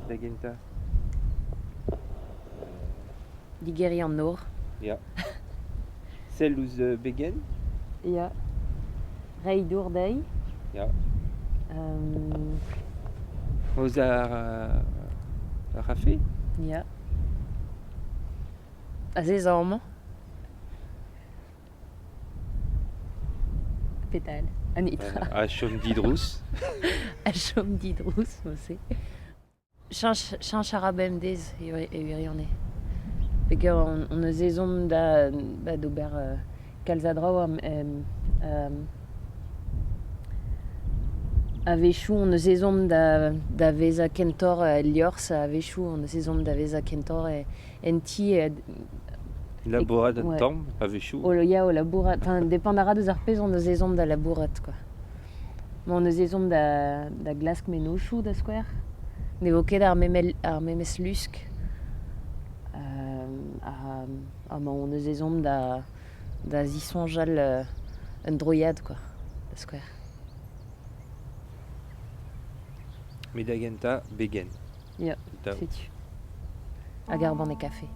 Da gentañ. Digeriñ an nor. Ya. Sell ouzh begen. Ya. Reiñ dour dezhi. Ya. Ouzh ar, ar c'hafe. Ya. Azezañ amañ. Petal, an netra. Ha chom didrouz. Ha chom didrouz, mod-se. Cheñch, cheñch a ra bemdez e wirionez. Peogwir on eus ezhomm da ba d'ober kalz a draoù a-wechoù on eus ezhomm da da vezañ kentoc'h el liorzh, a-wechoù on eus ezhomm da vezañ kentoc'h en ti. Labourat un tamm a-wechoù. O ya, o labourat. Enfin, depend a ra deus ar pezh on eus ezhomm da labourat quoi. Ma on eus ezhomm da, da glask mennozhioù da skouer. Ne vo ket ar memel, ar memes lusk. ha, ha ma on eus ezhomm da, da zisoñjal un droiad quoi, da skouer. Met da gentañ, begen. Ya, setu. Hag ar banne kafe.